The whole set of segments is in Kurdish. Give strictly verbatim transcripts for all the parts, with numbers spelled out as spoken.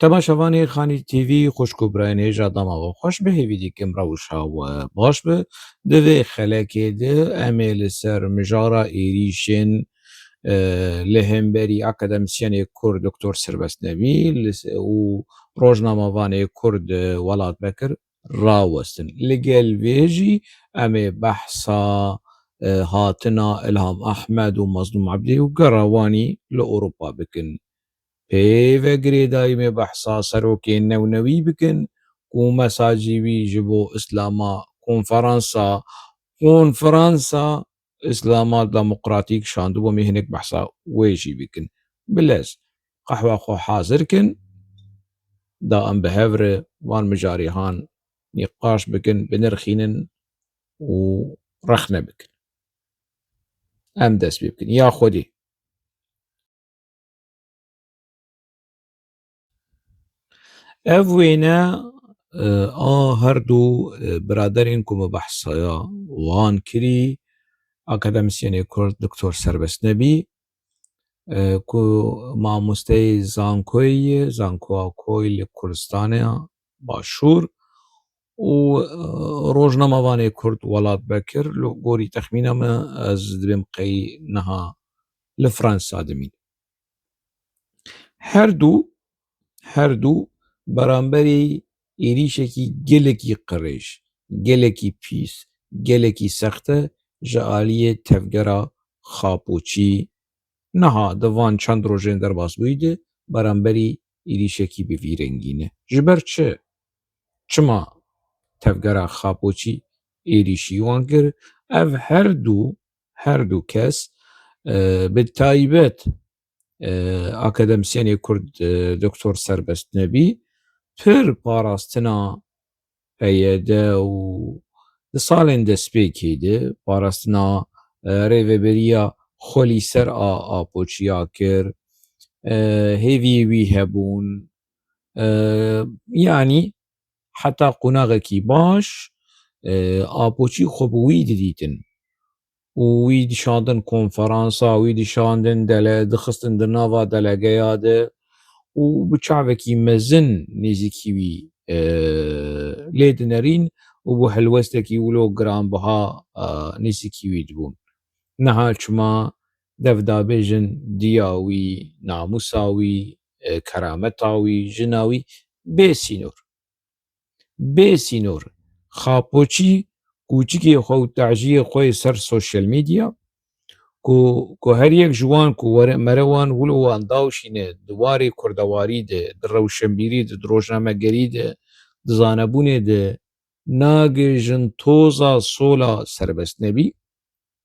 Temaşevanê Xanî T V, xwişk û birayên hêja dema we xweş be, hêvî dikim rewşa we baş be. Di vê xelekê de em ê li ser mijara êrîşên, e, li hemberî akademîsyenê Kurd Doktor Serbest Nebî li se-, û rojnamevanê Kurd, e, Welat Bekir rawestin. Li gel vê jî em ê behsa, e, hatina Ilham Ahmed û Mazlûm Ebdî û gera wanî li Ewropa bikin. Pê ve girêdayî me behsa serokên newnewî bikin ku mesajî wî ji bo Îslama konferansa, konferansa Îslama Demokratîk şandibû, em ê hinek behsa wê jî bikin. Bilez, qehwa xwe hazir kin, da em bi hev re van mijarê han nîqaş bikin, binirxînin û rexne bikin. Em dest pê bikin. Ya Xwedê. Ev wêne, e, a her du, e, biraderên ku me behsaya wan kirî, akademîsyenê Kurd Doktor Serbest Nebî, e, ku mamosteyê zankoyê ye, zankoya koyê li Kurdistanê Başûr û, e, rojnamevanê Kurd Welat Bekir, li gorî texmîna me ez dibêm qey niha li Fransa dimîn. Her du, her du beramberî êrîşekî gelekî qirêj, gelekî pîs, gelekî sexte ji aliyê tevgera Xapoçî niha di van çend rojên derbasbûyî de beramberî êrîşekî bi vî rengî ne. Ji ber çi? Çima tevgera Xapoçî êrîşî wan kir? Ev her du, her du kes, e, bi taybet, e, akademîsyenê Kurd, e, Doktor Serbest Nebî, pir parastina P Y D û di salên destpêkê de parastina, e, rêveberiya xwelîser a Apoçiya kir. E, hêviyê wî hebûn. E, yanî heta qonaxekî baş, e, Apoçî xwe bi wî didîtin. û wî dişandin konferansa, wî dişandin dele-, dixistin di nava delegeya de û bi çavekî mezin nêzîkî wî, e, lê dinerîn û bi helwestekî wilo giranbiha, e, nêzîkî wî dibûn. Niha çima dev dabêjin diya wî, namûsa wî, e, kerameta wî, jina wî bê sînor. Bê sînor. Xapoçî kûçikê xwe û tejiyê xwe yê ser sosyal medya, ku, ku her yek ji wan ku were, mere wan wilo wan dawşîne di warê kurdewarî de, di rewşenbîrî de, di rojnamegerî de, di zanebûnê de nagihêjin toza sola serbest nebî,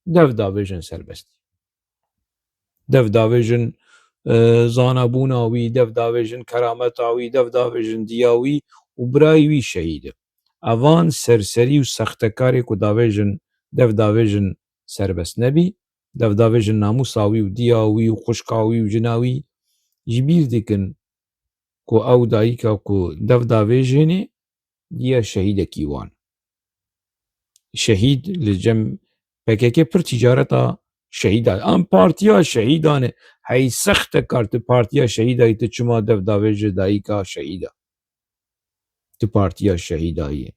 dev davêjin serbestî. Dev davêjin, e, zanabûna wî, dev davêjin kerameta wî, dev davêjin diya wî û birayê wî şehîd e. Evan serserî û sextekarê ku davêjin, dev davêjin serbest nebî, dev davêjin namûsa wî û diya wî û xwişka wî û jina wî ji bîr dikin ku ew dayika ku dev davêjênê diya şehîdekî wan. Şehîd li cem P K K pir tîcareta şehîda. Em partiya şehîdan e. Hey sextekar, tu partiya şehîdayî, tu çima dev davêje dayika şehîda? Tu partiya şehîdayî.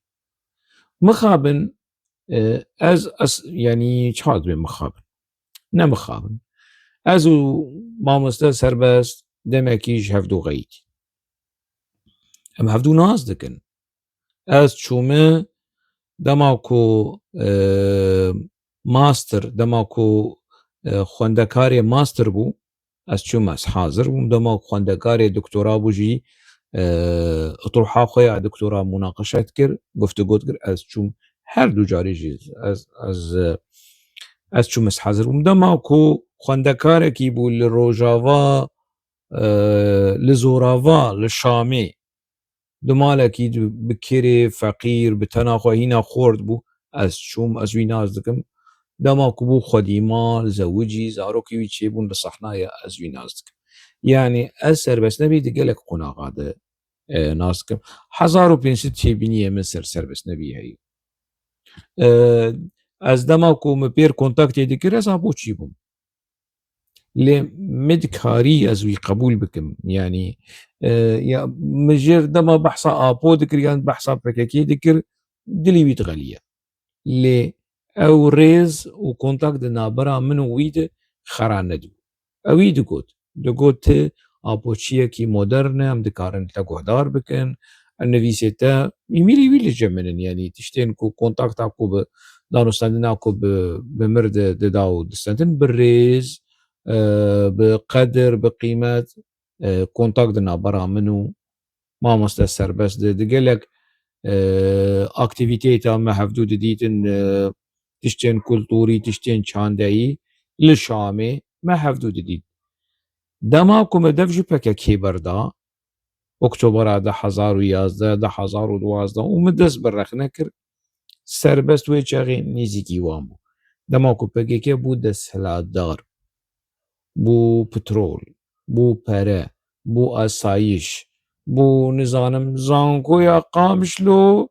Mixabin, e, ez, ez, yanî çawa dibê mixabin? Ne mixabin. Ez û mamoste Serbest demekî ji hevdu xeyîdî. Em hevdu nas dikin. Ez çûme dema ku, e, master, dema ku, e, xwendekarê master bû, ez çûm, ez hazir bûm. Dema ku xwendekarê doktora bû jî, e, itruha xwe ya doktora munaqeşe dikir, guftûgo dikir, ez çûm, her du carî jî ez, ez, e, ez çûm, ez hazir bûm. Dema ku xwendekarekî bû li Rojava, e, li Zorava, li Şamê, di malekî di, bi kirê, feqîr, bi tena xwe hîna xort bû. Ez çûm, ez wî nas dikim. Dema ku bû xwedîmal, zewicî, zarokê wî çêbûn, li sehna ye, ez wî nas dikim. Yanî ez Serbest Nebî di gelek qonaxa de, e, nas dikim. Hezar û pênc sed têbîniyê min ser Serbest Nebî heye. E, ez dema ku min pêr kontaktê dikir, ez Apoçî bûm. Lê min dikarî ez wî qebûl bikim. Yanî, e, ya min jêr dema behsa Apo dikir yan behsa P K K dikir, dilî wî dixeliye. Lê ew rêz û kontak di navbera min û wî de xera nedibû. Ew wî digot, digot, tu Apoçiyekî modern e, em dikarin te guhdar bikin. Nivîsê te, îmîlî wî li cem min in, yanî tiştên ku kontakta ku bi danûstendina ku bi, bi mir di, dida û distentin, bi rêz, e, bi qedir, bi qîmet, e, kontak di navbera min û mamoste Serbest de, di gelek, e, aktîvîteyê de me hevdû didîtin, e, tiştên kulturî, tiştên çandeyî li Şamê me hevdû didît. Dema ku me dev ji P K K berda, Oktobera du hezar û yazdeh, du hezar û duwazdeh û min dest bi rexne kir, Serbest wê çaxê nêzîkî wan bû. Dema ku P K K bû desthilatdar, bû petrol, bû pere, bû asayiş, bû, nizanim, zankoya Qamişlo,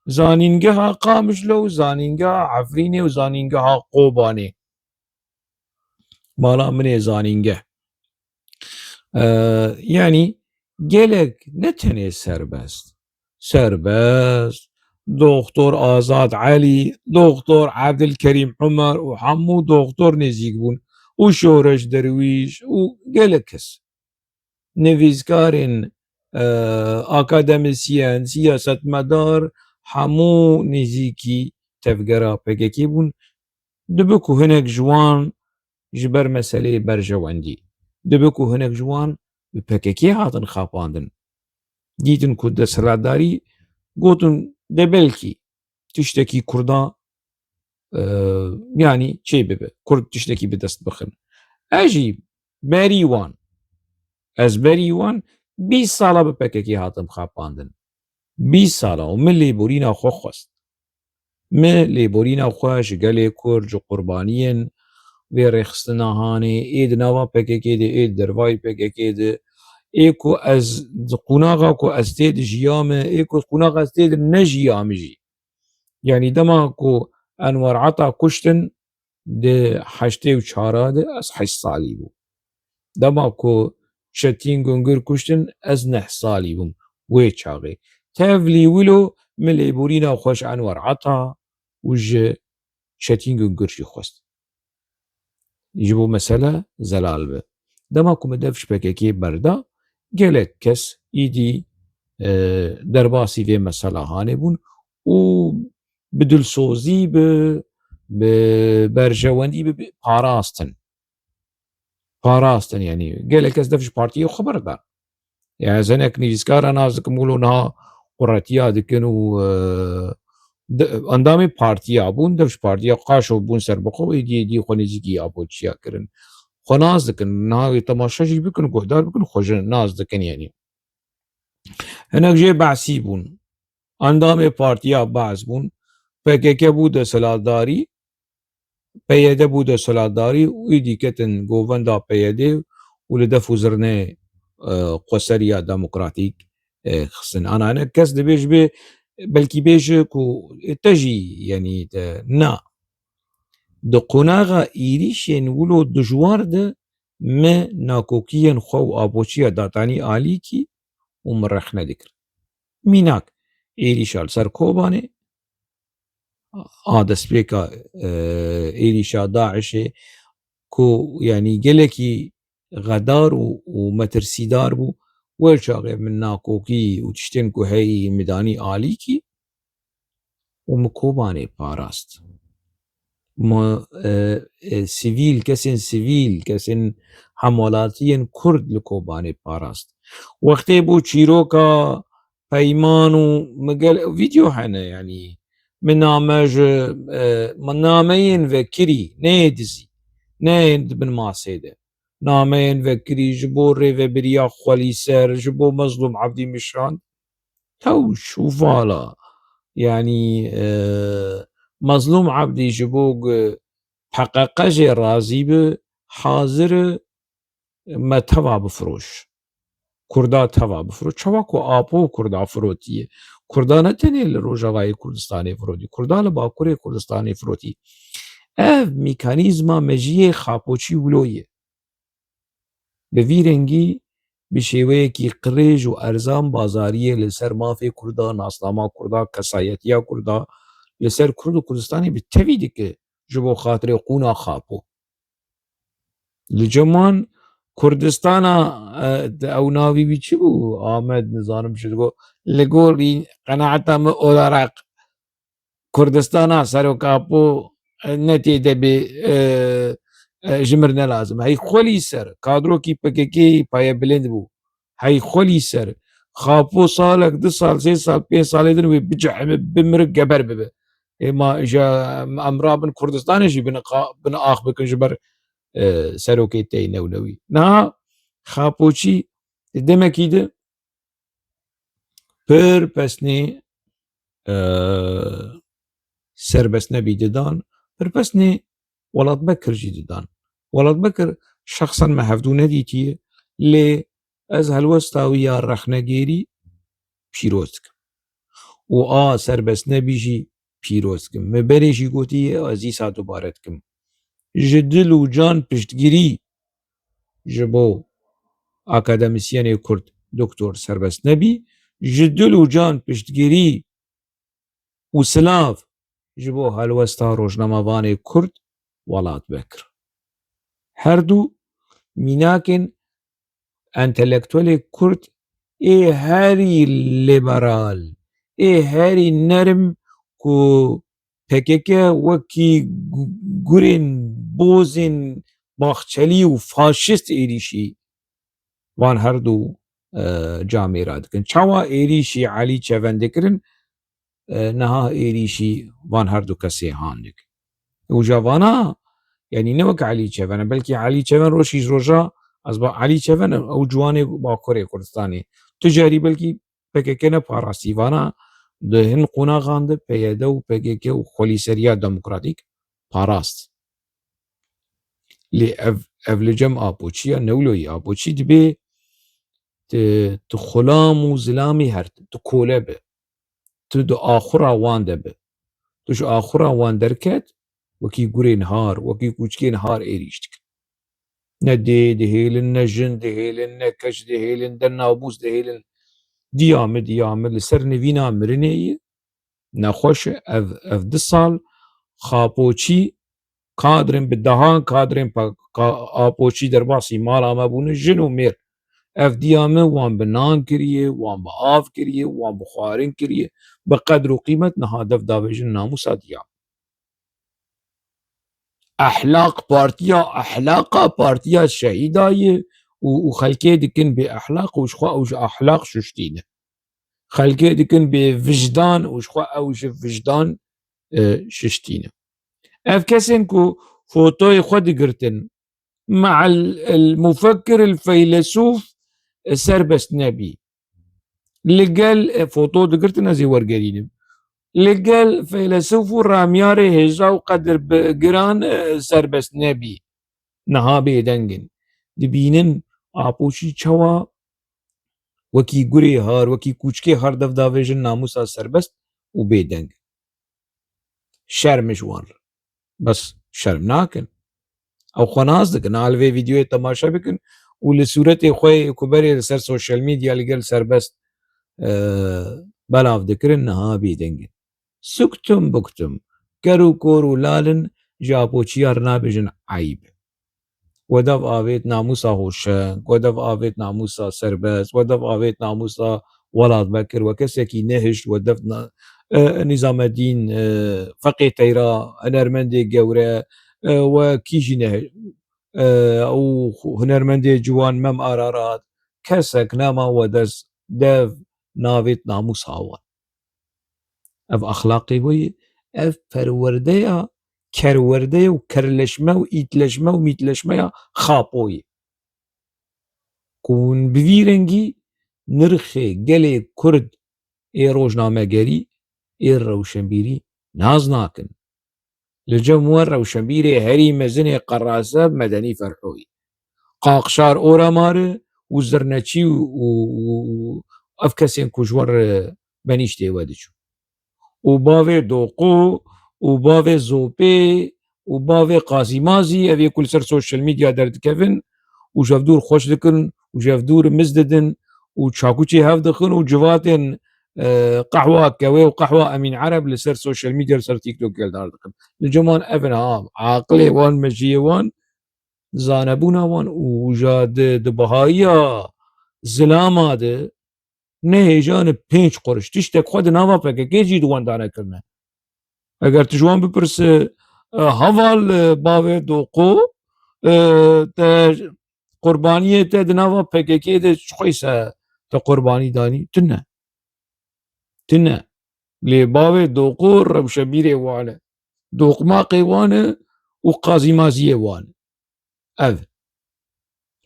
zanîngeha Qamişlo û zanîngeha Efrînê û zanîngeha Kobanê. Mala min ê zanîngeh. E, yanî gelek ne tenê Serbest. Serbest, Doktor Azad Elî, Doktor Ebdilkerîm Umer û hemû doktor nêzîk bûn û Şoreş Derwîş û gelek kes. Nivîskarên, e, akademîsyen, siyasetmedar, hemû nêzîkî tevgera P K K bûn. Dibe ku hinek ji wan ji ber meseleyê berjewendî, dibe ku hinek ji wan bi P K K hatin xapandin. Dîtin ku desthilatdarî, gotin, de belkî tiştekî Kurda, e, yanî çê bibe, Kurd tiştekî bi dest bixin. Ez jî berî wan, ez berî wan bîst sala bi P K K hatim xapandin. Bîst sala û min lêborîna xwe xwest. Min lêborîna xwe ji gelê Kurd, ji qurbaniyên vê rêxistina hanê, ê di nava P K K de, ê di dervayî P K K de, ê ku ez di qonaxa ku ez tê de jiyame, ê ku qonaxa ez tê de nejiyame jî. Yanî dema ku Enwer Ata kuştin, di heştê û çara de ez heşt salî bûm. Dema ku Çetîn Gungir kuştin, ez neh salî bûm. Wê çaxê. Tevlî wilo min lêborîna xwe ji Enwer Ata û ji Çetîn Gungir jî xwest. Ji bo mesele zelal be. Dema ku min dev ji P K K berda, gelek kes îdî, e, derbasî vê mesela hanê bûn û bi dilsozî, bi, bi berjewendî, bi, bi parastin. Parastin, yanî gelek kes dev ji partiyê xwe berdan. Ya ez hinek nivîskara nas dikim, wilo niha quretiya dikin û, e, de, endamê partiya bûn, dev ji partiya qaşo bûn serbixwe û êdî êdî xwe nêzîkî Apoçiya kirin. Xwe nas dikin, niha wê temaşe jî bikin, guhdar bikin, xwe ji nas dikin, yanî. Hinek jê behsî bûn. Endamê partiya Baas bûn. P K K bû desthilatdarî, P Y D bû desthilatdarî û êdî ketin govenda P Y D û li def û zirnê, e, xweseriya demokratîk, e, xistin. Ana hinek kes dibêj bê, belkî bêje ku te jî, yanî te, na. Di qonaxa êrîşên wilo dijwar de me nakokiyên xwe û Apoçiya datanî alîkî û min rexne dikir. Mînak, êrîşa li ser Kobanê, a destpêka, e, êrîşa DAIŞê ku, yanî, gelekî xedar û, û metirsîdar bû, wê çaxê min nakokî û tiştên ku heyî min danî alîkî û min Kobanê parast. Min, e, e, sivîl, kesên sivîl, kesên hemwelatiyên Kurd li Kobanê parast. Wextê bû çîroka Peyman û min gel-, vîdeo hene, yanî min name ji, e, min nameyên vekirî, ne yê dizî, ne yên di bin masê de. Nameyên vekirî ji bo rêvebiriya Xwelîser, ji bo Mezlûm Ebdî min şand. Tewş û vala. Yanî, e, Mezlûm Ebdî ji bo ku P Q Q jê razî bi, hazir e me teva bifiroş. Kurda teva bifiroş. Çawa ku Apo Kurda firotiye. Kurda ne tenê li Rojavayê Kurdistanê firotî. Kurda li Bakurê Kurdistanê firotî. Ev mekanîzma mejiyê xapoçî wilo ye. Bi vî rengî, bi şêweyekî qirêj û erzan bazariyê li ser mafê Kurda, nasnama Kurda, kesayetiya Kurda, li ser Kurd û Kurdistanê bi tevî dike ji bo xatirê qûna Xapo. Li cem wan Kurdistana, e, ew navî wî çi bû? Amed, nizanim çi digo. Li gorî qenaeta min olarak Kurdistana Serok Apo, e, ne tê de bê, e, e, ji mir ne lazim. Hey xwelî ser, kadrokî P K K paye bilind bû. Hey xwelî ser. Xapo salek, du sal, sê sal, pênc salê din wê bicehime, bimire, geber bibe. Ê ma ji em rabin Kurdistanê jî bin qa-, bin ax bikin ji ber, e, serokê tey newlewî. Niha Xapoçî di demekî de pir pesnê, e, serbestnebî didan, pir pesnê Welat Bekir jî didan. Welat Bekir şexsen me hevdû nedîtiye, lê ez helwesta wî ya rexnegêrî pîroz dikim. Û a serbestnebî jî pîroz dikim. Me berê jî gotiye, ez dîsa dubare dikim. Ji dil û can piştgirî ji bo akademîsyenê Kurd Doktor Serbest Nebî, ji dil û can piştgirî û silav ji bo helwesta rojnamevanê Kurd Welat Bekir. Her du mînakên entelektuelê Kurd ê herî lîberal, ê herî nerm ku P K K wekî gu-, gurên bozên Baxçelî û faşist êrîşî van her du, e, camêra dikin. Çawa êrîşî Elî Çeven dikirin, e, niha êrîşî van her du kesê han dikin. Û ja vana, yanî ne wek Elî Çeven e, belkî Elî Çeven rojî ji roja, ez ba Elî Çeven e, ew ciwanê Bakurê Kurdistanê. Tu carî belkî P K K ne parastî vana, di hin qonaxan de P Y D û P K K û Xwelîseriya Demokratîk parast. Lê ev, ev li cem Apoçiya newloyî. Apoçî dibê tu, tu xulam û zilamî her, tu kole bi. Tu di axura wan de bi. Tu ji axura wan derket, wekî gurên har, wekî kûçikên har êrîş dikin. Ne dê dihêlin, ne jin dihêlin, ne keç dihêlin, de namûs dihêlin. Diya min, diya min li ser nivîna mirinê ye. Nexweş e. Ev, ev du sal Xapoçî, kadrên bi dehan kadrên pa-, ka-, Apoçî derbasî mala me bûne, jin û mêr. Ev diya min wan bi nan kiriye, wan bi av kiriye, wan bi xwarin kiriye. Bi qedr û qîmet niha dev davêjin namûsa diya min. Ehlaq partiya, ehlaqa partiya şehîda ye û, û xelkê dikin bê ehlaq û ji xwe ew ji ehlaq şuştî ne. Xelkê dikin bê wijdan û ji xwe ew ji wijdan, e, şiştî ne. Ev kesên ku fotoyê xwe digirtin, me'el el mufekkir el feylesûf, e, Serbest Nebî. Li gel, e, foto digirtin, ez ê wergerînim. Li gel feylesûf û ramyarê hêja û qedirgiran, e, Serbest Nebî. Niha bêdeng in. Dibînin Apoçî çawa wekî gurê har, wekî kûçikê har dev davêjin namûsa serbest û bêdeng. Şerm ji wan re. Bes şerm nakin. Ew xwe nas dikin. Ha li vê vîdeoyê temaşe bikin û li sûretê xwe yê ku berê li ser sosyal medya li gel serbest, e, belav dikirin, niha bêdeng in. Suktum buktum. Ker û kor û lal in, ji Apoçiya re nabêjin eyb. We dev avêt namûsa Hoşeng, we dev avêt namûsa Serbest, we dev avêt namûsa Welat Bekir, we kesekî nehişt, we dev na-, e, Nîzamedîn, e, Feqê Teyra, hunermendê gewre, e, we kî jî nehişt, e, û hunermendê ciwan Mem Ararat, kesek nema we dest dev navêt namûsa wan. Ev exlaqê we ye, ev perwerdeya kerwerdeya û kerleşme û îtleşme û mîtleşmeya Xapoyê. Ku hûn bi vî rengî nirxê gelê Kurd ê rojnamegerî, ê rewşenbîrî nas nakin. Li cem we rewşenbîrê herî mezinê Qerase Medenî Ferhoyî, Qaqşar Oramari û Zirneçî û, û, û ev kesên ku ji we re benîştê we diçû. Û bavê Doqo û bavê Zopê û bavê Qazîmazî, ev ê ku li ser sosyal medya derdikevin û ji hevdûr xweş dikin û ji hevdûr miz didin û çakûçê hev dixin û civatên, e, qehwa Kewê û qehwa Emîn Ereb li ser sosyal medya, li ser TikTok geldar dikin. Li cem wan ev in ha, aqilê wan, mejiyê wan, zanebûna wan û ja di, di bihayiya zilama de ne hêja ne pênc quruş. Tiştek xwe di nava P K K jî di wan danekirine. Eger tu ji wan bipirse, e, heval, e, bavê Doqo, e, te qurbaniyê te di nava P K K de çi xweyse te qurbanî danî? Tune. Tune. Lê bavê Doqo rewşebîrê wan e. Doqmaqê wan e û qazîmaziyê wan e. Ev.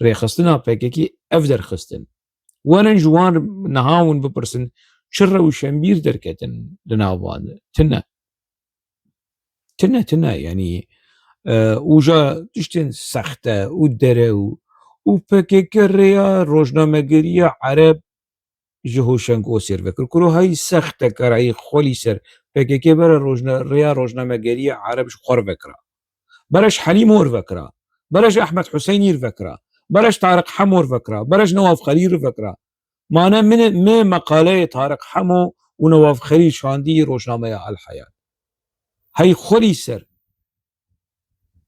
Rêxistina P K K ev derxistin. Werin ji wan niha hûn bipirsin, çi rewşenbîr derketin di nav wan de? Tune. Tune, tune, yanî, e, û ja tiştên sexte û dere û, û P K K rêya rojnamegeriya Ereb ji Hoşeng Osê re vekir. Kuro hey sextekar, hey xwelî ser. P K K bere rojna-, rêya rojnamegeriya Ereb ji xwe re vekira. Bere ji Helîmo re vekira. Bere ji Ehmed Huseynî re vekira. Bere ji Tariq Hemo re vekira. Bere ji Newaf Xelîl re vekira. Mane min, min meqaleyê Tariq Hemo û Newaf Xelîl şandî rojnameya El Heyat. Hey xwelî ser.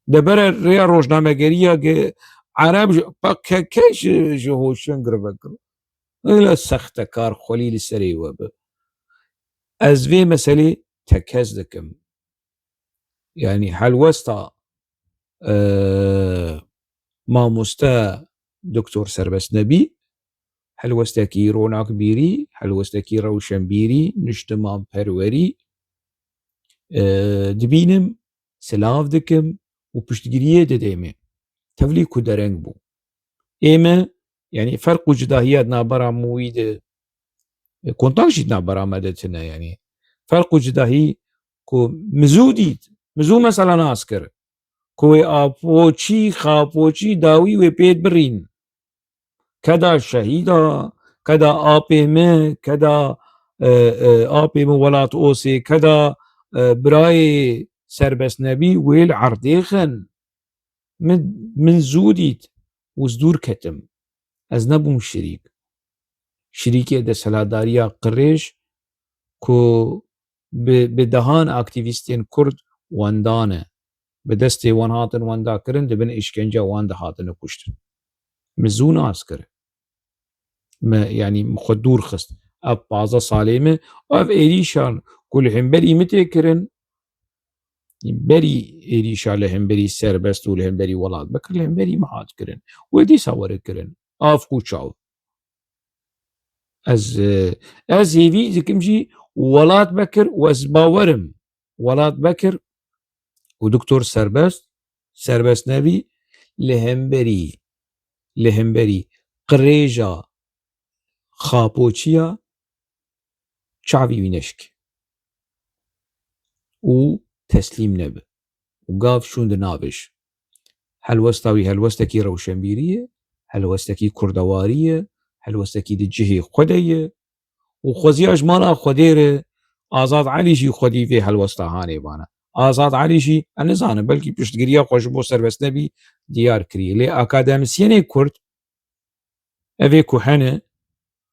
De bere rêya rojnamegeriya ge Ereb ji P K K ji, ji Hoşeng re vekir. Öyle sextekar xwelî li serê we bi. Ez vê meselê tekez dikim. Yanî helwesta, e, mamoste Doktor Serbest Nebî, helwestekî ronakbîrî, helwestekî rewşenbîrî, niştimanperwerî, e, dibînim, silav dikim û piştgiriyê didê me. Tevlî ku dereng bû. Ê me, yanî ferq û cidahiya di navbera me û wî de, e, kontak jî di navbera me de tune, yanî ferq û cidahî ku min zû dît, min zû mesela nas kir, ku wê apoçî, xapoçî dawî wê pê birîn. Keda şehîda, keda apê me, keda, e, e, apê me Welat Osê, keda, e, birayê Serbest Nebî wê li erdê xin. Min, min zû dît û ez dûr ketim. Ez nebûm şirîk. Şirîkê desthilatdariya qirêj ku bi, bi dehan aktîvîstên Kurd wenda ne. Bi destê wan hatin wenda kirin, di bin îşkence wan de hatine kuştin. Min zû nas kir. Me, yanî, min xwe dûr xist. Ev pazdeh salê me, ev êrîşan ku li hemberî min tê kirin, berî êrîşa li hemberî Serbest û li hemberî Welat Bekir, li hemberî min hat kirin. Wê dîsa were kirin. Av ku çav. Ez, e, ez hêvî dikim jî Welat Bekir û ez bawer im Welat Bekir û Doktor Serbest, Serbest Nebî li hemberî, li hemberî qirêja xapoçiya çavî wî neşik û teslîm nebe û gav şûnde navêj. Helwesta wî helwestekî rewşenbîrî ye, helwestekî kurdewarî ye, helwestekî di cihê xwe de ye û xweziya ji mala Xwedê re Azad Elî jî xwedî vê helwesta hanê vana. Azad Elî jî, ez nizanim, belkî piştgiriya xwe ji bo Serbest Nebî diyar kiriye. Lê akademîsyenê Kurd, evê ku hene,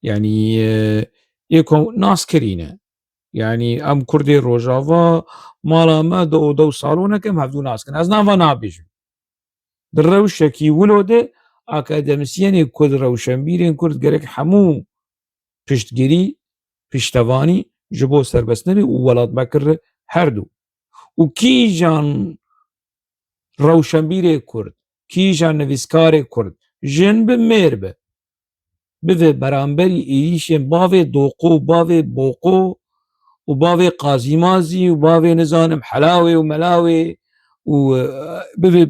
yanî, e, ê ku nas kirîne. Yanî em Kurdê Rojava, mala me de oda û salonek em hevdû nas kin. Ez nava nabêjim. Di rewşekî wilo de akademîsyenê Kurd, rewşenbîrên Kurd gerek hemû piştgirî, piştevanî ji bo Serbest Nebî û Welat Bekir re her du. Û kîjan rewşenbîrê Kurd, kîjan nivîskarê Kurd, jin bi mêr bi, bive beramberî êrîşên bavê Doqo, bavê Boqo û bavê Qazîmazî û bavê nizanim Helawê û Melawê û, e, bive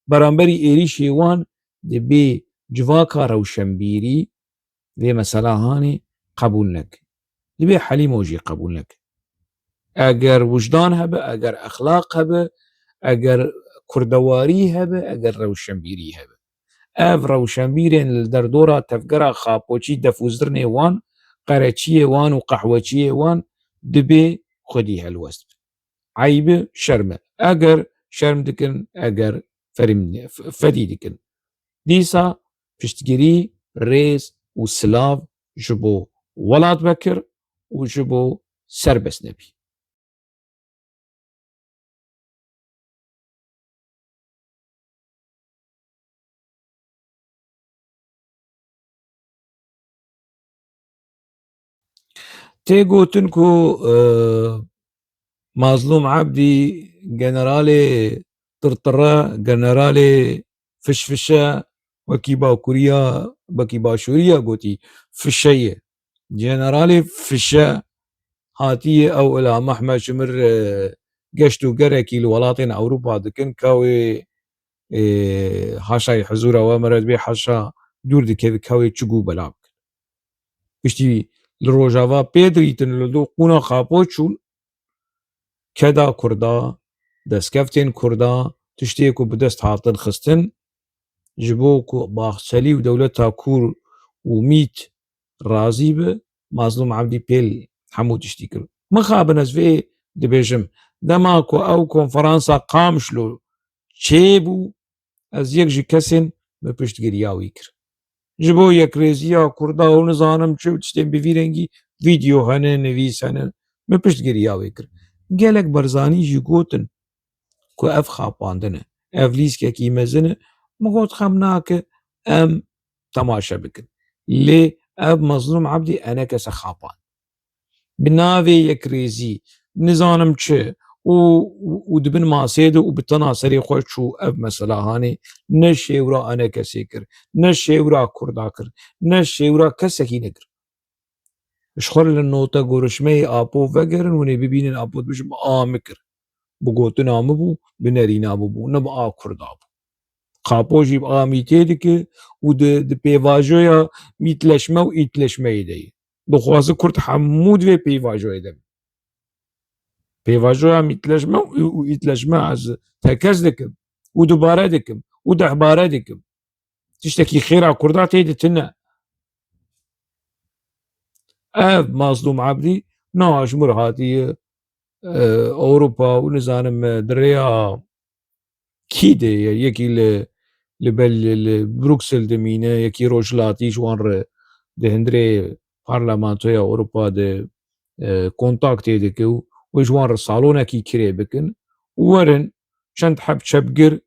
beramberî êrîşê wan, dibê civaka rewşenbîrî vê mesela hanê qebûl neke. Dibê Helîmo jî qebûl neke. Eger wijdan hebe, eger exlaq hebe, eger kurdewarî hebe, eger rewşenbîrî hebe. Ev rewşenbîrên li derdora tevgera xapoçî, def û zirnê wan, qereçiyê wan û qehweçiyê wan dibê xwedî helwest bin. Eyb e, şerm e. Eger şerm dikin, eger ferîm, f-, fedî dikin. Dîsa piştgirî, rêz û silav ji bo welat vekir û ji bo serbest nebî. Tê gotin ku, e, Mazlûm Ebdî generalê tirtire, generalê fişfişe, wekî Bakuriya, wekî Başûriya gotî fişe ye. Generalê fişe hatiye ew Ilham Ehmed ji mir, e, geşt û gerekî li welatên Ewropa dikin, ka wê, e, haşayê hizûra we, meret bê haşa dûr dikeve, ka wê çi gû bela bikin. Piştî li Rojava pê dirîtin, li do qûna Xapo çûn, keda Kurda, destkeftên Kurda, tiştê ku bi dest hatin xistin, ji bo ku Baxçelî û dewleta Kur û Mît razî bi, Mazlûm Ebdî pêl hemû tiştî kir. Mixabin ez vê dibêjim, dema ku ew konferansa Qamişlo çêbû, ez yek ji kesên min piştgiriya wî kir. Ji bo yekrêziya Kurda û nizanim çi û tiştên bi vî rengî, vîdeo hene, nivîs hene, min piştgiriya wê kir. Gelek Barzanî jî gotin ku ev xapandin e, ev lîskekî mezin e. Min got, xem nake, em temaşe bikin. Lê ev Mazlûm Ebdî enekese xapand. Bi navê yekrêzî, nizanim çi, û, û, û di bin masê de û bi tena serê xwe çû ev mesela hanê, ne şêwra enekesê kir, ne şêwra Kurda kir, ne şêwra kesekî nekir. Ji xwe re li nota gorişmeyê Apo vegerin, hûn ê bibînin Apo dibêje bi a min kir. Bi gotina min bû, bi nerîna min bû, ne bi a Kurda bû. Xapo jî bi a Mîtê dike û di, di pêvajoya Mîtleşme û Îtleşmeyê de ye. Dixwaze Kurd hemû di vê pêvajoyê de bin. Pêvajoya Mîtleşme û, û Îtleşme ez tekez dikim û dubare dikim û dehbare dikim. Tiştekî xêra Kurda tê de tune. Ev Mazlûm Ebdî niha ji mir hatiye, e, Ewropa û nizanim, e, di rêya kî de ye, yekî li, li bel, li, li Bruksel dimîne, yekî rojhilatî ji wan re di hundirê Parlamentoya Ewropa de, e, kontaktê dike û wê ji wan re salonekî kirê bikin û werin çend heb çepgir,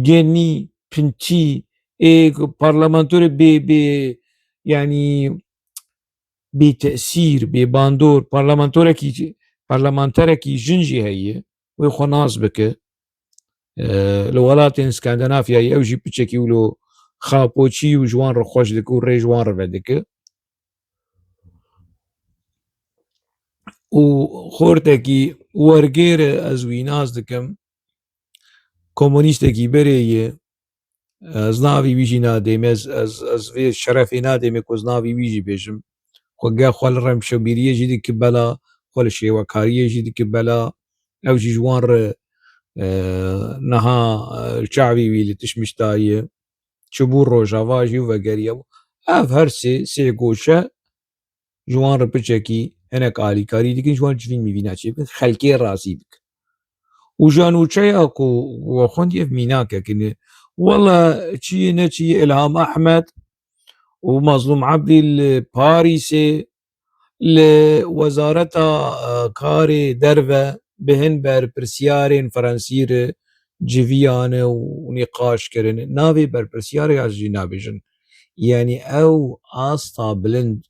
genî, pintî, ê, parlamentorê bê, bê, yanî bê tesîr, bê bandor, parlamentorekî, parlamenterekî jin jî heye, wê xwe nas bike. E, li welatên Skandinafyayê ew jî piçekî wilo xapoçî û ji wan re xweş dike û rê ji wan re vedike. Û xortekî wergêr e, ez wî nas dikim. Komunîstekî berê ye. Ez navê wî jî nadêm. Ez, ez, ez vê şerefê nadême ku ez navê wî jî bêjim. Xwe ge xwe li rewşenbîriyê jî dike bela, xwe li şêwekariyê jî dike bela. Ew jî ji wan re, e, niha, e, çavê wî li tişmiş daye. Çi bû Rojava jî û vegeriya bû. Ev her sê, sê goşe ji wan re piçekî hinek alîkarî dikin, ji wan civîn mîvîna çê bikin, xelkê razî bikin. Û ji nûçeya ku we xwendî ev mînakek in. Wela çi ye ne çi ye, Ilham Ehmed û Mazlûm Ebdî li Parîsê li Wezareta, e, Karê Derve bi hin berpirsiyarên Fransî re civiyane û nîqaş kirine. Navê berpirsiyarê ez jî nabêjin. Yanî ew asta bilind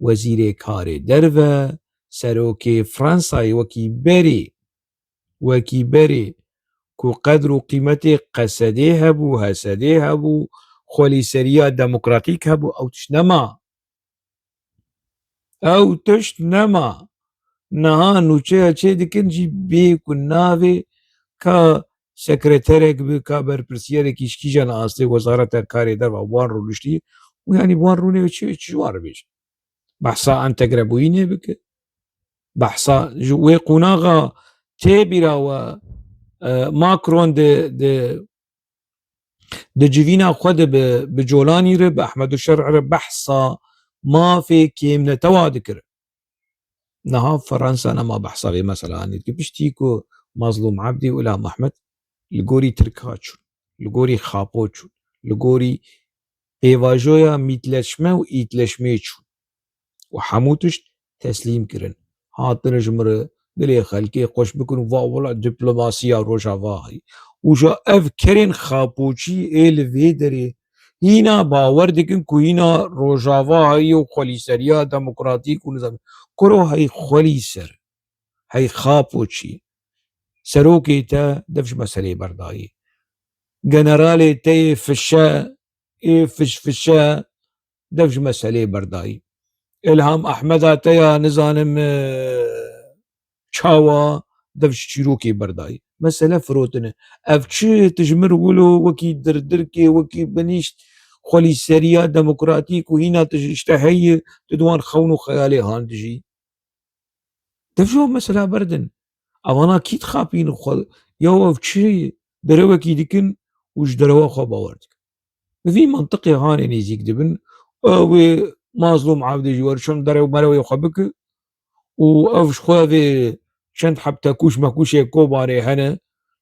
wezîrê karê derve, serokê Fransayê wekî berê, wekî berê ku qedr û qîmetê Qesedê hebû, Hesedê hebû, xwelîseriya demokratîk hebû, ew tişt nema. Ew tişt nema. Niha nûçeya çê dikin jî bê ku navê ka sekreterek bi, ka berpirsiyarek ji kîjan astê Wezareta Karê Derve wan rûniştî û yanî wan rûnê çi, çi ji wan re bêje? Behsa entegrebûyînê bike. Behsa ji wê qonaxa tê bîra we, e, Macron di, di, di civîna xwe de bi, bi Colanî re, bi Ehmed û Şer'î re behsa mafê kêmnetewa dikir. Niha Fransa nema behsa vê mesela anî dike. Piştî ku Mazlûm Ebdî û Îlham Ehmed li gorî Tirka çûn, li gorî Xapo çûn, li gorî pêvajoya mîtleşme û îtleşmê çûn û hemû tişt teslîm kirin. Hatine ji min re dilê xelkê xweş bikin û va wela diplomasiya Rojava heyî. Û ja ev kerên xapoçî ê li vê derê hîna bawer dikin ku hîna Rojava heyî û xwelîseriya demokratîk û nizam. Kuro hey xwelîser, hey xapoçî. Serokê te dev ji meselê berdayî. Generalê te yê fişe, ê fiş fişe, dev ji meselê berdayî. Îlham Ehmeda te ya nizanim, e, çawa, dev ji çîrokê berdayî. Mesele firotine. Ev çi, tu ji mir wilo wekî dirdirkê, wekî binîşt xwelîseriya demokratîk û hîna tu ji işte heye, tu di wan xewn û xeyalê han dijî. Dev ji wan mesela berdin. Evana kî dixapînin xwe? Ya ev çi derewekî dikin û ji derewa xwe bawer dikin? Bi vî mantiqê hanê nêzîk dibin. Ew ê Mazlûm Evdî ji wer çend derew merewê xwe bike û ev ji xwe vê çend heb tekûş mekûşê Kobanê hene,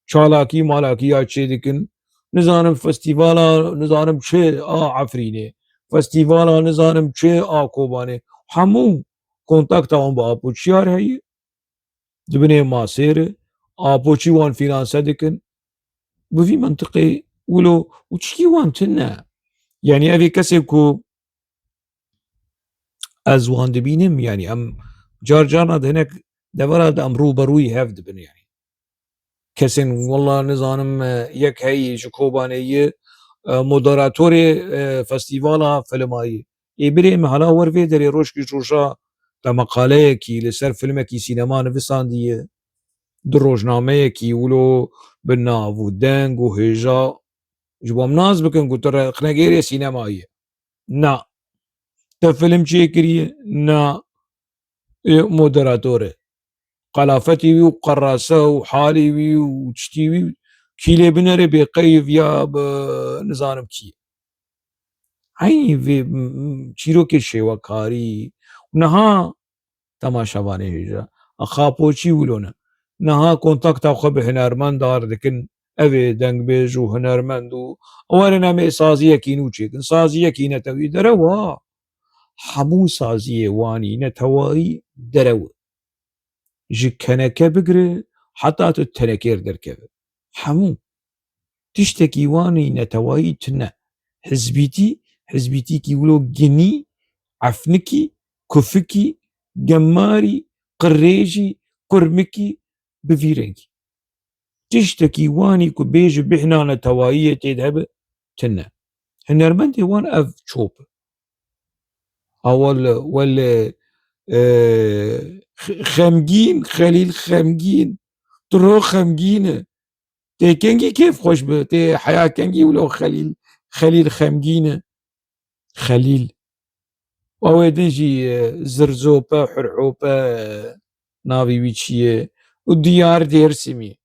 çalakî malakî ya çê dikin. Nizanim festîvala, nizanim çi a Efrînê, festîvala nizanim çi a Kobanê. Hemû kontakta wan bi Apo Çiyar heye. Di binê masêr e. Apo çî wan fînanse dikin. Bi vî mentiqê wilo û tişkî wan tune. Yanî ev ê kesê ku ez wan dibînim, yanî em car carna di hinek devera de em rû be rûyî hev dibin, yanî. Kesên wela nizanim, e, yek heyî ji Kobanê yî, e, moderatorê, e, festîvala filmayî. Ê birê min hala wer vê derê roj kî roja te meqaleyekî li ser filmekî sînema nivisandiye. Di rojnameyekî wilo bi nav û deng û hêja ji bo em nas bikin ku tu rexnegêrê sînemayî. Na. Te film çêkiriye? Na. Ê moderator e. Qelafetî wî û qerase û halî wî û tiştî wî kî lê binere bê qeyv ya bi nizanim kî. Eynî vê, m-, m-, çîrokê şêwekarî. Niha temaşevanê hêja. A Xapoçî wilo ne. Niha kontakta xwe bi hunermendar dikin. Ev ê dengbêj û hunermend û ew werin em ê saziyekî nû çêkin. Saziyekî netewî derew a. Hemû saziyê wanî netewayî derew e. Ji keneke bigire heta tu tenekêr derkeve. Hemû. Tiştekî wanî netewayî tune. Hizbîtî, hizbîtîkî wilo ginî, efnikî, kufikî, gemarî, qirêjî, kurmikî, bi vî rengî. Tiştekî wanî ku bêje bihna netewayiyê tê de hebe, tune. Hunermendê wan ev çop e. Awal wel, e, x-, xemgîn, Xelîl xemgîn. Tu ro xemgîn e. Tê kengî kêfxweş bi, tê heya kengî wilo Xelîl, Xelîl xemgîn e. Xelîl. Ew ê din jî, e, Zirzope, Hurhope, e, navê wî çi ye? Û Diyar Dêrsimî.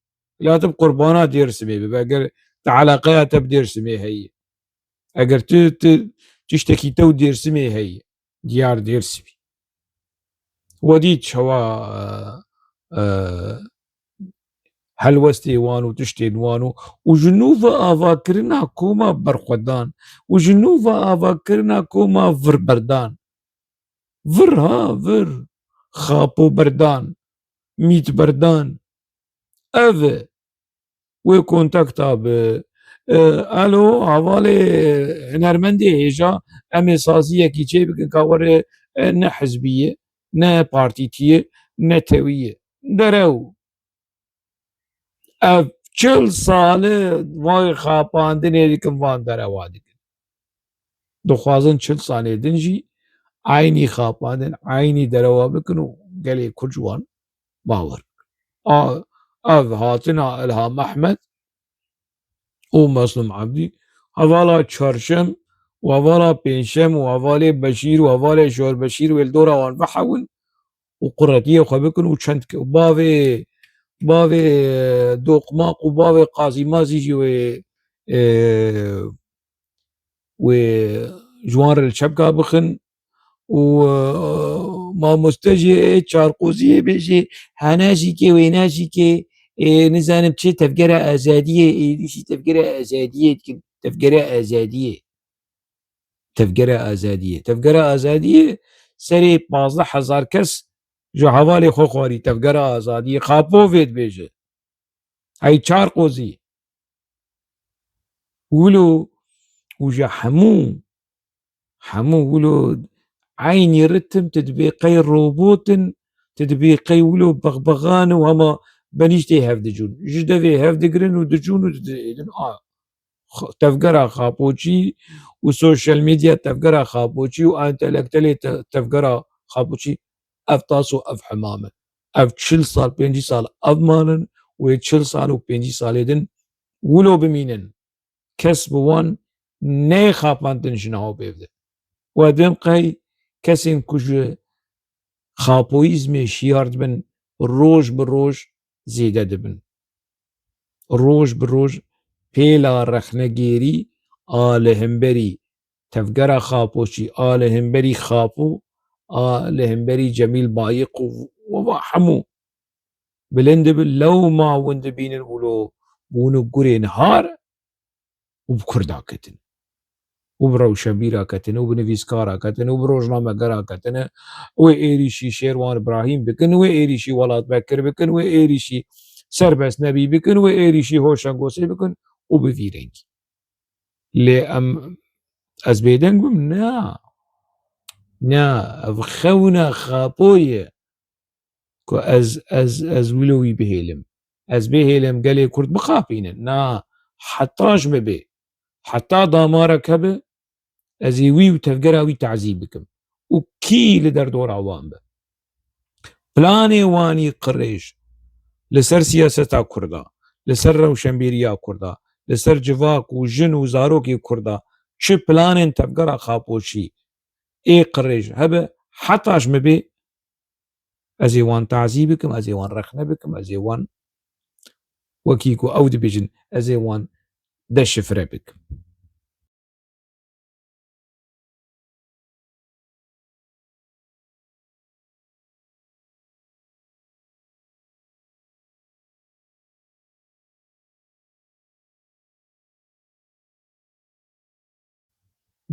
La tu bi qurbana Dêrsimê bibe, eger te eleqeya te bi Dêrsimê heye. Eger tu, tu tiştekî te û Dêrsimê heye. Diyar Dêrsimî. We dît çawa, e, e, helwestê wan û tiştên wan û, û ji nû ve avakirina koma berxwedan û ji nû ve avakirina koma virberdan. Vir ha, vir. Xapo berdan, mît berdan. Ev e. Wê kontakta bi, e, alo, hevalê hunermendê hêja, em ê saziyekî çê bikin ka were, e, ne hizbî ye, ne partîtî ye, ne tewî ye. Derew. Ev çil sal e vay xapandinê dikin, van derewa dikin. Dixwazin çil salê din jî eynî xapandin, eynî derewa bikin û gelê Kurd ji wan bawer bikin. A, ev hatina Ilham Ehmed û Meslûm Ebdî, hevala Çarşem û hevala Pêncşem û hevalê Beşîr û hevalê Şor Beşîr wê li dora wan vehewin û quretiyê xwe bikin û çend ke-, bavê, bavê Doqmaq û bavê Qazî Mazî jî wê, e, wê ji wan re li çepka bixin û, e, mamoste jî ê Çarqoziyê bêjê, hene jî kê, wêne jî kê, ê, nizanim çi tevgera azadiyê, êdî jî tevgera azadiyê dikin. Tevgera azadiyê. Tevgera azadiyê. Tevgera azadiyê serê pazdeh hezar kes ji hevalê xwe xwarî. Tevgera azadiyê. Xapo vê dibêje. Hey çar qozî. Wilo û ji hemû, hemû wilo eynî ritim tu dibê qey robot in, tu dibê qey wilo bexbexan û hema benîştê hev dicûn. Ji devê hev digirin û dicûn û didihêlin. A, x-, tevgera xapoçî û sosyal medya tevgera xapoçî û entelektelê te-, tevgera xapoçî ev tas û ev hemam e. Ev çil sal, pêncî sal ev malin, wê çil sal û pêncî salê din wilo bimînin. Kes bi wan neyê xapandin ji niha û bêvde. We dibin qey kesên ku ji xapoyîzmê şiyar dibin, roj bi roj zêde dibin. Roj bi roj pêla rexnegêrî a li hemberî tevgera xapoçî, a li hemberî xapo, a li hemberî Cemîl Bayiq û we hemû bilind dibin, lewma hûn dibînin wilo bûn û gurên har û bi Kurda ketin. Û bi rewşenbîra ketin, û bi nivîskara ketin, û bi rojnamegera ketine. Wê êrîşî Şêrwan Îbrahîm bikin, wê êrîşî Welat Bekir bikin, wê êrîşî Serbest Nebî bikin, wê êrîşî Hoşen Gosê bikin û bi vî rengî. Lê em, ez bêdeng bim? Na. Na, ev xewna xapo ye ku ez, ez, ez wilo wî bihêlim. Ez bihêlim gelê Kurd bixapînin. Na, heta ji min bê. Heta damarek hebe, ez ê wî û tevgera wî tazî bikim. Û kî li derdora wan be. Planê wanî qirêj li ser siyaseta Kurda, li ser rewşenbîriya Kurda, li ser civak û jin û zarokê Kurda, çi planên tevgera xapoçî ê qirêj hebe, heta ji min bê, ez ê wan tazî bikim, ez ê wan rexne bikim, ez ê wan, wekî ku ew dibêjin, ez ê wan deşifre bikim.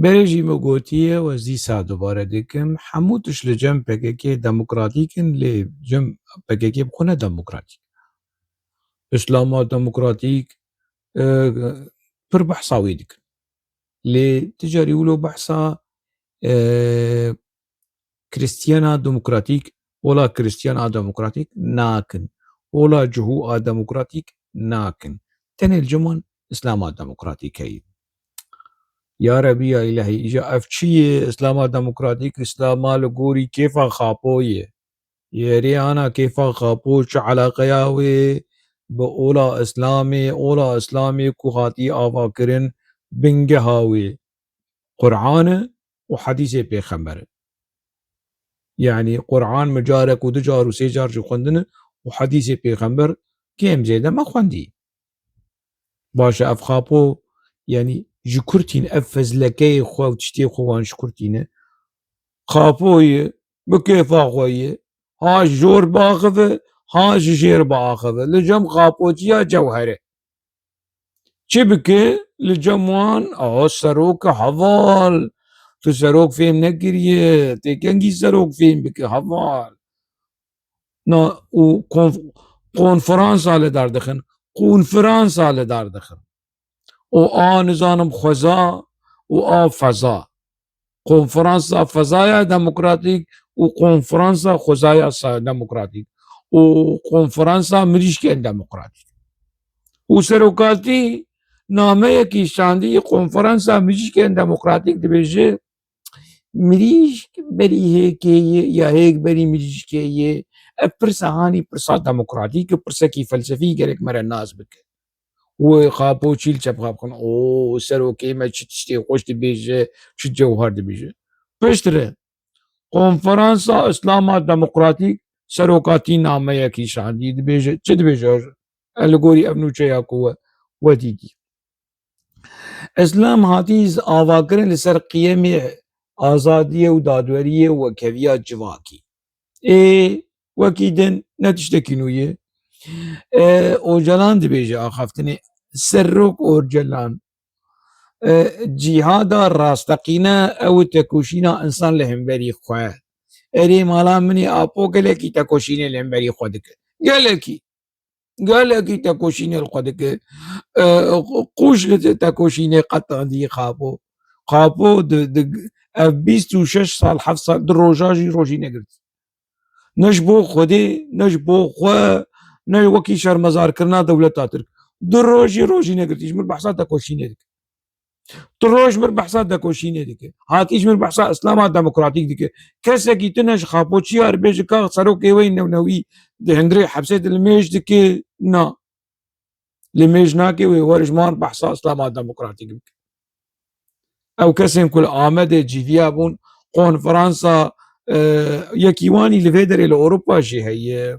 Berê jî min gotiye, ez dîsa dubare dikim, hemû tişt li cem P K K demokratîk in, lê cem P K K bi xwe ne demokratîk. Îslama demokratîk, e, pir behsa wê dikin. Lê ti carî wilo behsa, e, Kristiyana demokratîk, ola Kristiyana demokratîk nakin. Ola cihû a demokratîk nakin. Tenê li cem wan Îslama demokratîk heye. Ya Rebî ya Îlahî, îja ev çi ye? Îslama demokratîk, Îslama li gorî kêfa xapo ye. Yerê ana kêfa xapo çi eleqeya wê bi ola Îslamê, ola Îslamê ku hatiye avakirin, bingeha wê Quran e û hedîsê pêxember e. Yanî Quran min carek û du car û sê car jî xwendine û hedîsê pêxember kêm zêde me xwendî. Baş e, ev xapo, yanî ji kur tîne, ev fezlekeyê xwe û tiştê xwe wan ji kur tîne. Xapo ye, bi kêfa xwe ye. Ha ji jor biaxive, ha ji jêr biaxive. Li cem xapoçiya cewher e. Çi bike? Li cem wan, aha serok e heval. Tu serok fêm nekiriye, tê kengî serok fêm bike heval. Na, û konf-, konferansa li dar dixin. Konferansa li dar dixin. Û a nizanim xweza û a feza. Konferansa fezaya demokratîk û konferansa xwezaya sa-, demokratîk û konferansa mirîşkên demokratîk. Û serokatî nameyekî şandî konferansa mirîşkên demokratîk dibêje, mirîşk berî hêkê ye ya hêk berî mirîşkê ye. Ev pirsa hanî pirsa demokratîk e, pirsekî felsefî gerek me re nas bike. Wê xapo çîl çepxa bikin. O serokê me çi tiştê xweş dibêje, çi cewher dibêje. Piştre Konferansa Îslama Demokratîk serokatî nameyekî şandî dibêje. Çi dibêje? Ez li gorî ev nûçeya ku we, we dîtî. Îslam hatî z-, avakirin li ser qiyemê azadiyê û dadweriyê û wekheviya civakî. Ê, wekî din ne tiştekî nû ye. E, Ocalan dibêje axaftinê, Serok Ocalan, E, cîhada rasteqîne ew tekoşîna însan li hemberî xwe. Erê mala min ê Apo gelekî tekoşînê li hemberî xwe dike. Gelekî. Gelekî tekoşînê li xwe dike. E, qûş li te-, tekoşînê qetandî Xapo. Xapo di, di, ev bîst û şeş sal, heft sal, di roja jî rojî negirtî. Ne ji bo Xwedê, ne ji bo xwe, ne wekî şermezarkirina dewleta Tirk. Du rojî rojî negirtî. Ji min behsa tekoşînê dike. Tu roj mir behsa tekoşînê dike. Hatî ji mir behsa Îslama demokratîk dike. Kesekî tune ji Xapoçiya re bêje ka serokê wê newnewî di hundirê hepsê de limêj dike. Na. Limêj nake wê wer ji man behsa Îslama demokratîk bike. Ew kesên ku li Amedê cîviya bûn, konferansa, e, yekî wanî li vê derê li Ewropa jî heye.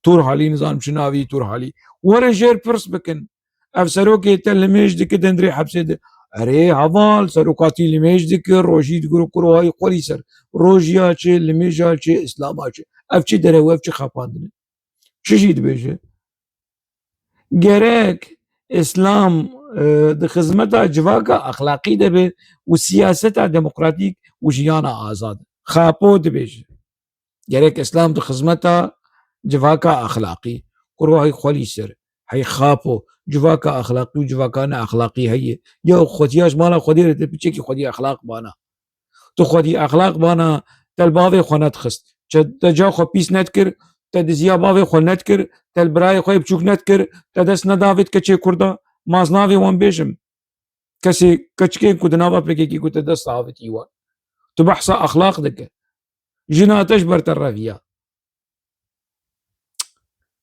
Turhalî, nizanim çi navî Turhalî. Werin jêr pirs bikin. Ev serokê te limêj dike di hundirê hepsê de. Erê heval, serokatî limêj dike, rojî digiro kurohayî xwelî ser. Rojiya çi, limêja çi, Îslama çi? Ev çi derew, ev çi xapandin e? Çi jî dibêje? Gerek Îslam, e, di xizmeta civaka exlaqî de be û siyaseta demokratîk û jiyana azad. Xapo dibêje. Gerek Îslam di xizmeta civaka exlaqî, kurohayî xwelî ser, hey Xapo, civaka exlaqî û civaka ne exlaqî heye. Ya xwediya ji mala Xwedê re te piçekî xwedî exlaq bana. Tu xwedî exlaq bana, te li bavê xwe nedixist. Çe-, te ca xwe pîs nedikir, te diziya bavê xwe nedikir, te li birayê xwe yê biçûk nedikir, te dest neda vê keçê Kurda. Ma ez navê wan bêjim. Kesê, keçikên ku di nava P K K ku te dest avitî wan. Tu behsa exlaq dike. Jina te ji ber te reviya.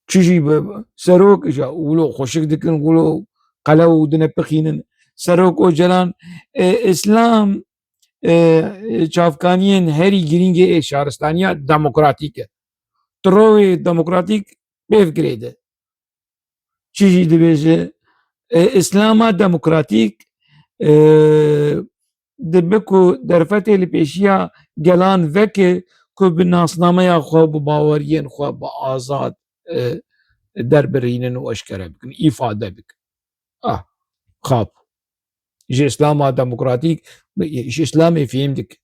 Çi jî bi serok, ja, wilo xweşik dikin, wilo qelew dine pixînin. Serok Ocalan, e, Îslam, e, çavkaniyên herî girîngê ê şaristaniya demokratîk e. Tu rewê demokratîk bêv girêde. Çi jî dibêje, e, Îslama demokratîk, e, dibe ku derfetê li pêşiya gelan veke ku bi nasnameya xwe, bi baweriyên xwe, bi azad, e, derbirînin û eşkere bikin, îfade bikin. Ah, Xapo. Ji Îslama demokratîk, ji Îslamê fêm dike.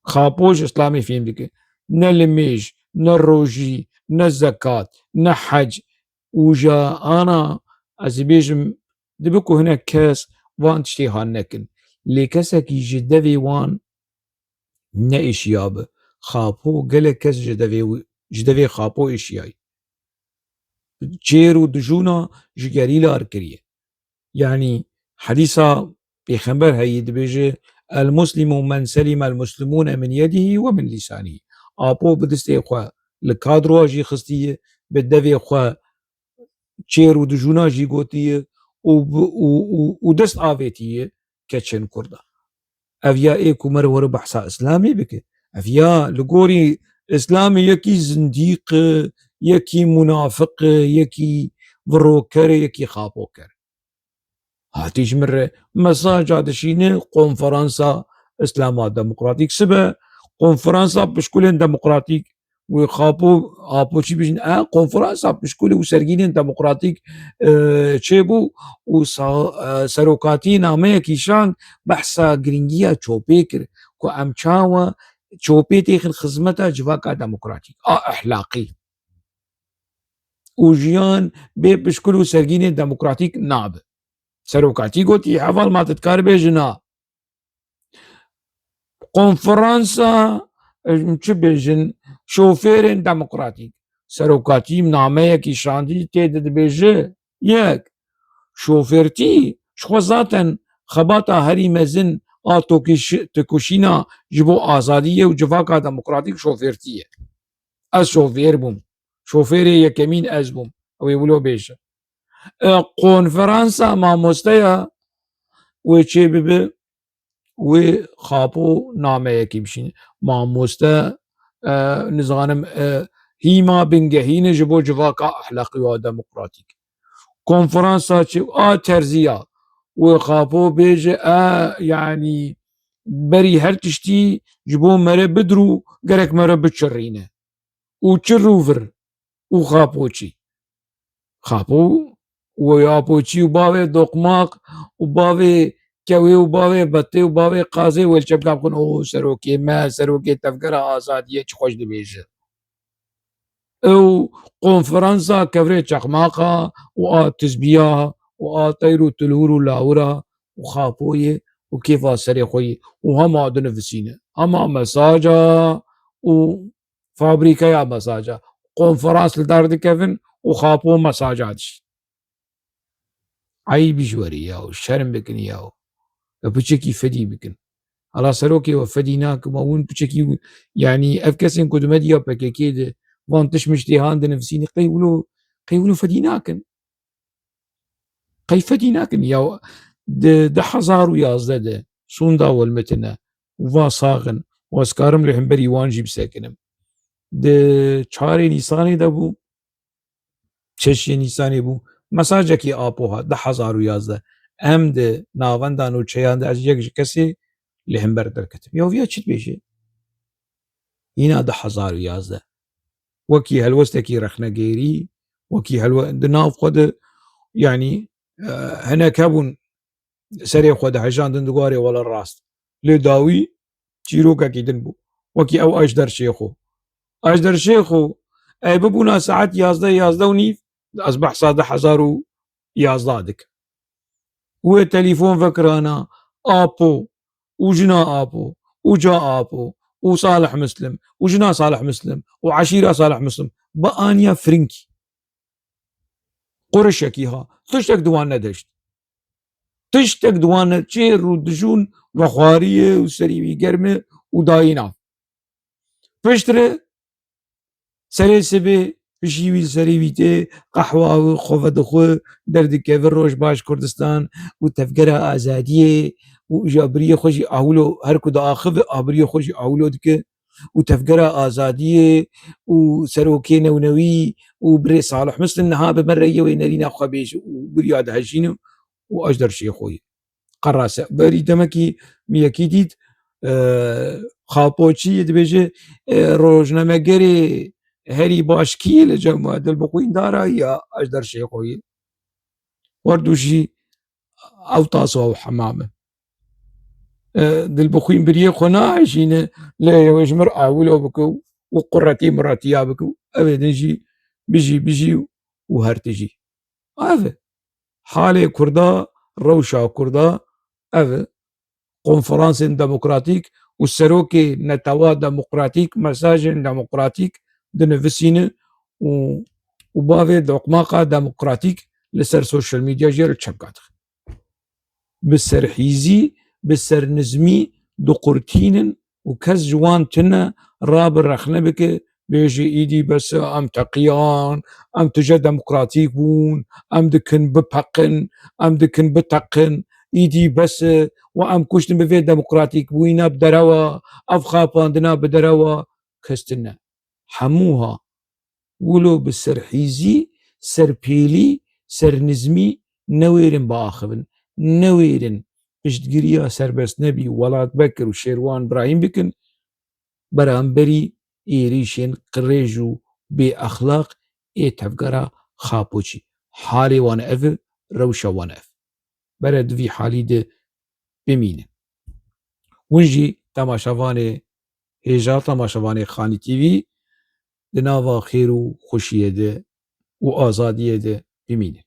Xapo ji Îslamê fêm dike. Ne limêj, ne rojî, ne zekat, ne hec. Û ja ana, ez ê bêjim, dibe ku hinek kes van tiştê han nekin. Lê kesekî ji devê wan neêşiyabe. Xapo, gelek kes ji devê wi-, ji devê Xapo êşiyayî. Çêr û dijûna ji gerîla re kiriye. Yanî hedîsa Pêxember heyî dibêje, "El muslimu men selima el muslimûne min yedihî we min lîsanî." Apo bi destê xwe li kadroya jî xistiye, bi devê xwe çêr û dijûna jî gotiye û bi, û, û, û dest avêtiye keçên Kurda. Ev ya ê ku me re were behsa Îslamê bike. Ev ya li gorî Îslamê yekî zindîq e, yekî munafiq e, yekî viroker e, yekî xapoker. Hatî ji min re mesaja dişîne konferansa Îslama Demokratîk sibe, konferansa pişkulên demokratîk wê Xapo, Apo çi bijin, e, konferansa pişkulê û sergînên demokratîk, e, çêbû û sa-, e, serokatî nameyekî şand behsa girîngiya çopê kir ku em çawa çopê têxin xizmeta civaka demokratîk a ehlaqî. Û jiyan bê pişkul û sergînên demokratîk nabe. Serokatî gotî, heval ma tu dikarî bêjî na. Konferansa, em çi bêjin, şofêrên demokratîk. Serokatî nameyekî şandî tê de dibêje, yek, şofêrtî ji xwe zaten xebata herî mezin a tokîş-, têkoşîna ji bo azadiyê û civaka demokratîk şofêrtî ye. Ez şofêr bûm. Şofêrê yekemîn ez bûm. Ew ê wilo bêje. E, konferansa mamosteya wê çê bibe, wê Xapo nameyekî bişîne. Mamoste, e, nizanim, e, hîma bingehî ne ji bo civaka ehlaqî û demokratîk. Konferansa çi a terziya wê Xapo bêje, e, yanî berî her tiştî ji bo mere bidirû gerek mere biçirîne. Û çi rûvir û Xapoçî. Xapo û Apoçî û bavê doqmaq û bavê kewê û bavê betê û bavê qazê wê li çepka bixin, o serokê me, serokê tevgera azadiyê çi xweş dibêje. Ew konferansa kevirê çeqmaqa û a tizbiya û a teyr û tilhûr û lawira û xapoyê û kêfa serê xwe yê û hema dinivîsîne. Hema mesaja û fabrîkeya mesaja. Konferans li dar dikevin û xapo mesaja dişîn. Eyb ji werî yaw, şerm bikin yaw. Ve piçekî fedî bikin. Hala serokê we fedî nakin, ma hûn piçekî, yanî ev kesên ku di medya P K K de van tişt miştê han dinivîsînî, qey wilo, qey wilo fedî nakin. Qey fedî nakin. Ya di du hezar û yazdeh de sûnda welmetine û va sax in û ez karim li hemberî wan jî bisekinim. Di çarê Nîsanê de bû, şeşê Nîsanê bû, mesajekî Apo hat, du hezar û yazdeh. Em di navenda nûçeyan de ez yek ji kesê li hember derketim. Ya viya çi dibêje? Yîna du hezar û yazdeh. Wekî helwestekî rexnegêrî, wekî helwe-, di nav xwe de, yanî, e, hinek hebûn serê xwe dihejandin, digotarê wele rast. Lê dawî çîrokekî din bû. Wekî ew Ejder Şêxo. Ejder Şêxo, ey bibûna saet yazdeh, yazdeh û nîv, ez behsa du hezar û yazdeh dikim. Wê telîfon vekirana Apo û jina Apo û ca Apo û Salih Muslim û jina Salih Muslim û eşîra Salih Muslim bianiya firinkî. Qurişekî ha. Tiştek di wan nedeşt. Tiştek di wan ne-, çêr û dijûn vexwariyê û serî wî germ e û dayî nav. Piştre serê sibê pişî wî li serê wî tê, qehwa wî xwe vedixwe, derdikeve Rojbaş Kurdistan û Tevgera Azadiyê û ji abriyê xwe jî awilo, her ku diaxive abriyê xwe jî awilo dike û Tevgera Azadiyê û serokê newnewî û birê Salih Muslim niha bi me reyê wê nerîna xwe bêje û biriya dihejîne û Ejder Şêxoyê. Qerase. Berî demekî min yekî dît, e, Xapoçî dibêje, e, rojnamegerê herî baş kî ye li cem we? Dilbixwîn Dara ya Ejder Şêxoyê. Werdû jî ew taso ew hemam e. E, Dilbixwîn biriyê xwe naejîne, lê ew ji mir awilo bike û quretî miretiya bike û ev ê din jî bijî, bijî û her tijî. Ev e. Halê Kurda, rewşa Kurda, ev e. Konferansên demokratîk û serokê netewa demokratîk, mesajên demokratîk dinivîsîne û, û bavê doqmaqa demokratîk li ser sosyal medya jê re çepka dixin. Bi serhîzî, bi sernizmî diqurtînin û kes ji wan tune rabe rexne bike, bêje, "Îdî bes e, em teqiyan, em tije demokratîk bûn, em dikin bipeqin, em dikin biteqin, îdî bes e, we em kuştin bi vê demokratîkbûyîna bi derewa, ev xapandina bi derewa." Kes tune. Hemû ha. Wilo bi serhîzî, serpêlî, sernizmî newêrin biaxivin, newêrin piştgiriya serbestnebî Welat Bekir û Şêrwan Birahîm bikin, beramberî êrîşên qirêj û bêexlaq ê tevgera Xapoçî. Halê wan ev e, rewşa wan ev. Bere di vî halî de bimînin. Hûn jî temaşevanê hêja, temaşevanê Xanî T V di nava xêr û xweşiyê de û azadiyê de bimînin.